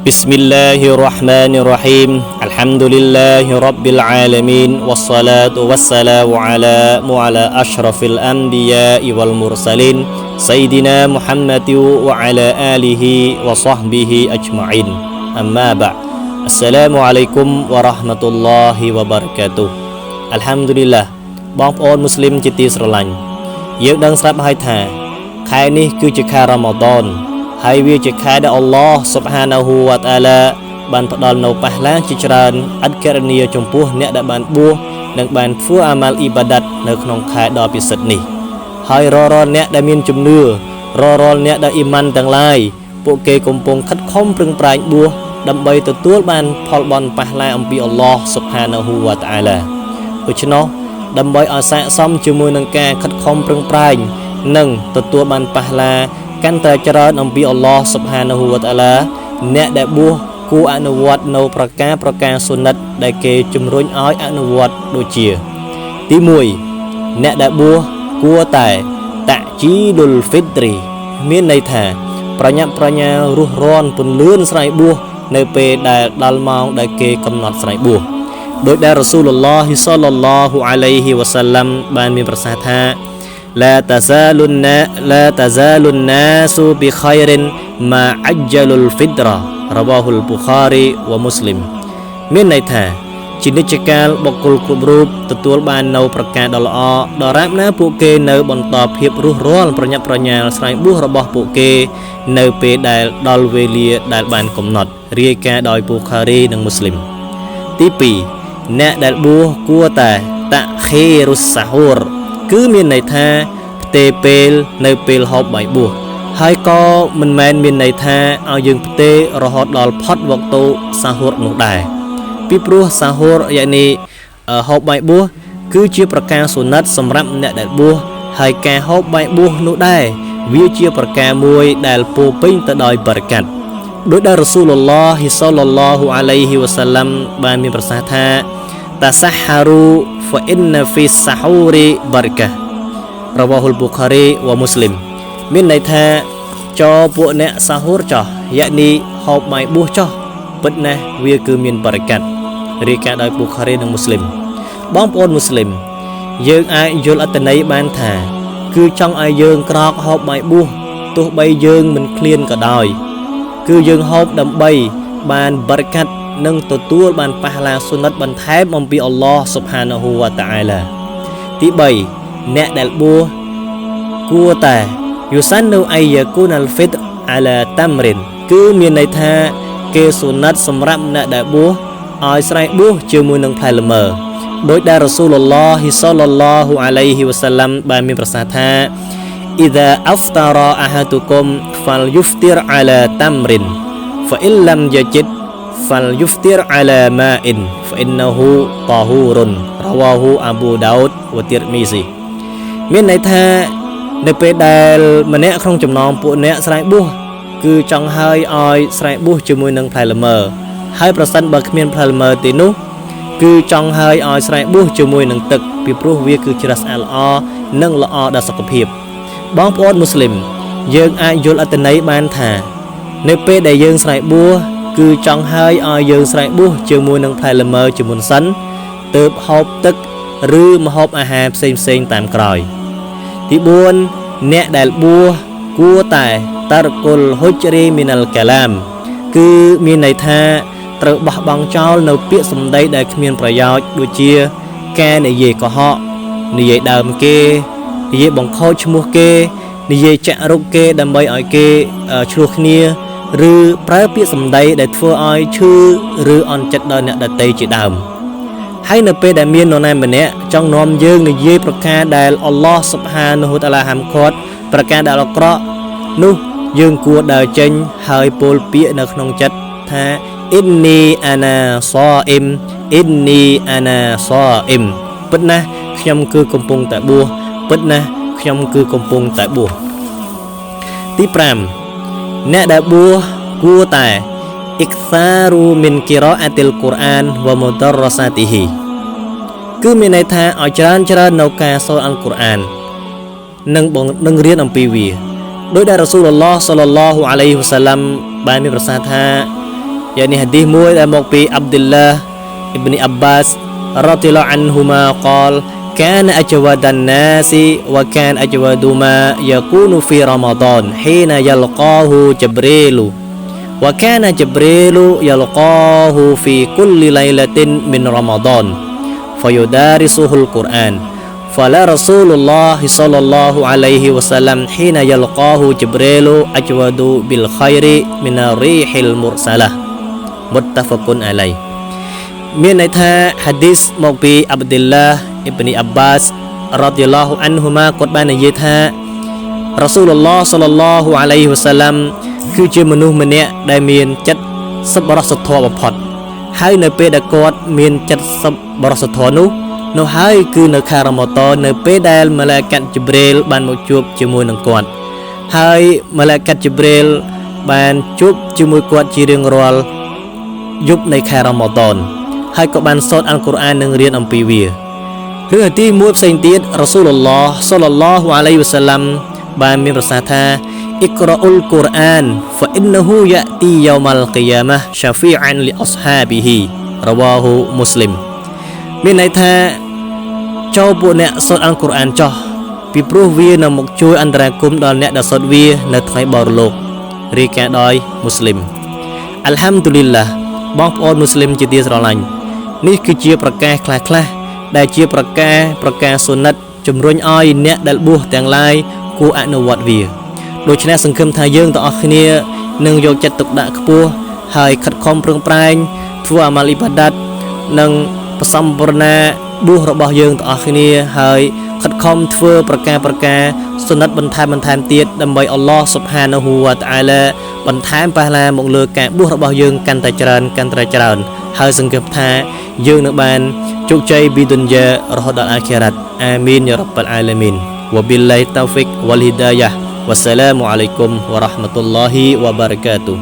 بسم الله الرحمن الرحيم الحمد لله رب العالمين والصلاة والسلام على أشرف الأنبياء والمرسلين سيدنا محمد وعلى آله وصحبه أجمعين أما بعد السلام عليكم ورحمة الله وبركاته الحمد لله បងប្អូនមូស្លីមជាទីស្រឡាញ់យើងដឹងស្រាប់ហើយថាខែនេះគឺជាខែរ៉ាម៉ាដនហើយវាជាខែដែលអល់ឡោះស៊ុបហានាហ៊ូវតាអាឡាបានផ្ដល់នូវប៉ះឡាជាច្រើនឥតគណនាចំពោះអ្នកដែលបានបួសនិងបានធ្វើអាម៉ាល់អ៊ីបាដាតនៅក្នុងខែដ៏ពិសិដ្ឋនេះហើយរាល់អ្នកដែលមានជំនឿរាល់អ្នកដែលអ៊ីម៉ានទាំងឡាយពួកគេកំពុងខិតខំប្រឹងប្រែងបួសដើម្បីទទួលបានផលបុណ្យប៉ះឡាអំពីអល់ឡោះស៊ុបហានាហ៊ូវតាអាឡាដូច្នោះដើម្បីឲ្យស័ក្តិសមជាមួយនឹងការខិតខំប្រឹងប្រែងនិងទទួលបានប៉ះឡាកាន់តែច្រើនអំពីអល់ឡោះស៊ុបហានាហ៊ូវតាអាឡាអ្នកដែលបួសគួរអនុវត្តនៅប្រការសុណិតដែលគេជំរុញឲ្យអនុវត្តដូចជាទី1អ្នកដែលបួសគួរតែតាជីលុលហ្វីត្រីមានន័យថាប្រញាប់ប្រញាល់រស់រានពន្លឿនស្រ័យបួសនៅពេលដែលដល់ម៉ោងដែលគេកំណត់ស្រ័យបួសដោយដែលរ៉ាស៊ូលឡោះសល្លឡោះអាឡៃហ៊ីវ៉ាសាឡាំបានមានប្រសាសន៍ថា لا تزال الناس بخير ما عجل الفطرة رواه البخاري ومسلم មានន័យថាជានិច្ចកាលបុគ្គលគ្រប់រូបទទួលបាននៅប្រការដ៏ល្អដរាបណាពួកគេនៅបន្តភាពរស់រានប្រញាប់ប្រញាល់ស្រ័យបួសរបស់ពួកគេនៅពេលដែលដល់វេលាដែលបានកំណត់រាយការណ៍ដោយប៊ូខារីនិងមូស្លីមទី2អ្នកដែលបួសគួរតែតាខេរុសសាហ៊ូរគឺមានន័យថាផ្ទេពេលនៅពេលហូបបាយបួសហើយក៏មិនមែនមានន័យថាឲ្យយើងផ្ទេរហូតដល់ផុតវក្តុសាហ៊ូរនោះដែរពីព្រោះសាហ៊ូរយ៉ាងនេះហូបបាយបួសគឺជាប្រការសុណិតសម្រាប់អ្នកដែលបួសហើយការហូបបាយបួសនោះដែរវាជាប្រការមួយដែលពោពេញទៅដោយបារកាត់ដោយដែលរ៉ាស៊ូលឡោះសល្លឡោះអាឡៃហ៊ីវ៉ាសាឡាំបានមានប្រសាសន៍ថាតាសាហារូហ្វអ៊ិនណាហ្វីសាហ៊ូរីបារការ៉ាវ៉ាហ៊ុលប៊ូខារីវ៉ាមូស្លីមមានន័យថាចោពួកអ្នកសាហ៊ូរចោះយ៉ានីហូបបាយបួសចោះពិតណាស់វាគឺមានបារកាត់រាយការណ៍ដោយប៊ូខារីនិងមូស្លីមបងប្អូនមូស្លីមយើងអាចយល់អត្ថន័យបានថាគឺចង់ឲ្យយើងក្រោកហូបបាយបួសទោះបីយើងមិនឃ្លានក៏ដោយគឺយើងហូបដើម្បីបានបារកាត់និងទទួលបានប៉ះឡាសុណិតបន្ថែមអំពីអល់ឡោះស៊ុបហានាហ៊ូវតាអាឡាទី3អ្នកដែលបួសគួរតែយូសាននូអាយយ៉ាគូនអលហ្វីតអាឡាតាំរិនគឺមានន័យថាគេសុណិតសម្រាប់អ្នកដែលបួសឲ្យស្រ័យបួសជាមួយនឹងផ្លែល្មើដោយដែលរ៉ាស៊ូលឡោះសល្លឡោះអាឡៃហ៊ីវ៉ាសាឡាំបានមានប្រសាសន៍ថាអ៊ីដាអាហ្វតារ៉ាអាហាតុគុមហ្វាល់យុហ្វទីរអាឡាតាំរិនហ្វអ៊ីលឡាំយ៉ាជីដ فليفطر على ماء فإنه طهور رواه أبو داود والترمذي មានន័យថានៅពេលដែលម្នាក់ក្នុងចំណោមពួកអ្នកស្រ័យបួសគឺចង់ហើយឲ្យស្រ័យបួសជាមួយនឹងផ្លែល្មើហើយប្រសិនបើគ្មានផ្លែល្មើទេនោះគឺចង់ហើយឲ្យស្រ័យបួសជាមួយនឹងទឹកពីព្រោះវាគឺច្រះស្អាតល្អនិងល្អដល់សុខភាពបងប្អូនមូស្លីមយើងអាចយល់អត្ថន័យបានថានៅពេលដែលយើងស្រ័យបួសគឺចង់ហើយឲ្យយើងស្រ័យបួសជាមួយនឹងផ្លែល្មើជាមុនសិនទើបហូបទឹកឬម្ហូបអាហារផ្សេងផ្សេងតាមក្រោយទី4អ្នកដែលបួសគួរតែតារគុលហុចរីមីណាល់កាឡាមគឺមានន័យថាត្រូវបោះបង់ចោលនៅពាក្យសម្ដីដែលគ្មានប្រយោជន៍ដូចជាការនិយាយកុហកនិយាយដើមគេនិយាយបង្ខូចឈ្មោះគេនិយាយចាក់រុកគេដើម្បីឲ្យគេឆ្លោះគ្នាឬប្រើពាក្យសម្ដីដែលធ្វើឲ្យឈឺឬអន់ចិត្តដល់អ្នកដទៃជាដើមហើយនៅពេលដែលមាននរណាម្នាក់ចង់នាំយើងនិយាយប្រការដែលអល់ឡោះស៊ុបហានាហ៊ូតាឡាហាំឃាត់ប្រការដែលអាក្រក់នោះយើងគួរដើរចេញហើយពោលពាក្យនៅក្នុងចិត្តថាអ៊ីននីអាណាសអ៊ីមអ៊ីននីអាណាសអ៊ីមពិតណាស់ខ្ញុំគឺកំពុងតែបួសពិតណាស់ខ្ញុំគឺកំពុងតែបួសទី5អ្នកដែលបួសគួរតែអ៊ិកសារូមីនគីរ៉ាអាតិលកូរ៉ានវ៉ាមុដរសាទីហ៊ីគឺមានន័យថាឲ្យច្រើននៅការសូត្រអល់កុរអាននិងរៀនអំពីវាដោយដែលរ៉ាស៊ូលឡោះសល្លឡោះអាឡៃហ៊ីវ៉ាសាឡាំបានមានប្រសាសន៍ថា យ៉ាងនេះហាឌីសមួយដែលមកពីអាប់ឌុលឡាអ៊ីបនីអាប់បាសរ៉ាឌីឡោះអានហ៊ូម៉ាកល كان أجود الناس وكان أجود ما يكون في رمضان حين يلقاه جبريل وكان جبريل يلقاه في كل ليلة من رمضان فيدارسه القرآن فلا رسول الله صلى الله عليه وسلم حين يلقاه جبريل أجود بالخير من الريح المرسلة متفق عليه មានន័យថាហាឌីសមកពីអាប់ឌុលឡាអ៊ីបនីអាប់បាសរ៉ាឌីឡោះអានហ៊ូម៉ាគាត់បាននិយាយថារ៉ាស៊ូលឡោះសល្លឡោះអាឡៃហ៊ីវ៉ាសាឡាំគឺជាមនុស្សម្នាក់ដែលមានចិត្តសប្បុរសធម៌បំផុតហើយនៅពេលដែលគាត់មានចិត្តសប្បុរសធម៌នោះនោះហើយគឺនៅខែរ៉ម៉ាដននៅពេលដែលម៉ាឡាកាត់ជីប្រេលបានមកជួបជាមួយនឹងគាត់ហើយម៉ាឡាកាត់ជីប្រេលបានជួបជាមួយគាត់ជារៀងរាល់យប់នៃខែរ៉ម៉ាដនហើយក៏បានសូត្រអាល់កុរអាននិងរៀនអំពីវារឿងទីមួយផ្សេងទៀតរ៉ាស៊ូលឡោះសល្លឡោះអាឡៃហ៊ីវ៉ាសាឡាំបានមានប្រសាសន៍ថាអ៊ីក្រអ៊ុលកុរអានហ្វាអ៊ីនហ៊ូយ៉ាទីយ៉ាម៉ាល់គីយ៉ាម៉ាសាហ្វីអានលីអស្ហាប៊ីហ៊ីរ៉ាវ៉ាហ៊ូមូស្លីមមានន័យថាចូលពួកអ្នកសូត្រអាល់កុរអានចោះពីព្រោះវានឹងមកជួយអន្តរាគមន៍ដល់អ្នកដែលសូត្រវានៅថ្ងៃបរលោករាយការណ៍ដោយមូស្លីមអាល់ហាំឌុលីឡាបងប្អូនមូស្លីមជាទីស្រឡាញ់នេះគឺជាប្រកាសខ្លះៗដែលជាប្រការសុណិតជំរុញឲ្យអ្នកដែលបួសទាំងឡាយគួរអនុវត្តវាដូច្នេះសង្ឃឹមថាយើងទាំងអស់គ្នានឹងយកចិត្តទុកដាក់ខ្ពស់ហើយខិតខំប្រឹងប្រែងធ្វើអាម៉ាល់អ៊ីបាដាតនិងប្រសំប្រណាបួសរបស់យើងទាំងអស់គ្នាហើយខិតខំធ្វើប្រការសុណិតបន្ថែមទៀតដើម្បីអល់ឡោះស៊ុបហានាហ៊ូវតាអាឡាបន្ថែមប៉ះឡាមកលើការបួសរបស់យើងកាន់តែច្រើនហើយសង្ឃឹមថាយើងនឹងបានជោគជ័យពីឌុនយ៉ារហូតដល់អាខិរ៉ាត់អាមីនយ៉ារ៉ាប់បលអាឡាមីនវប៊ីលឡាហ៊ីតោហ្វិកវ៉ាល់ហ៊ីដាយ៉ាវ៉ាសាឡាមអាឡៃគុំវ៉ារ៉ាហ្មាតុលឡាហ៊ីវ៉ាបារកាតុ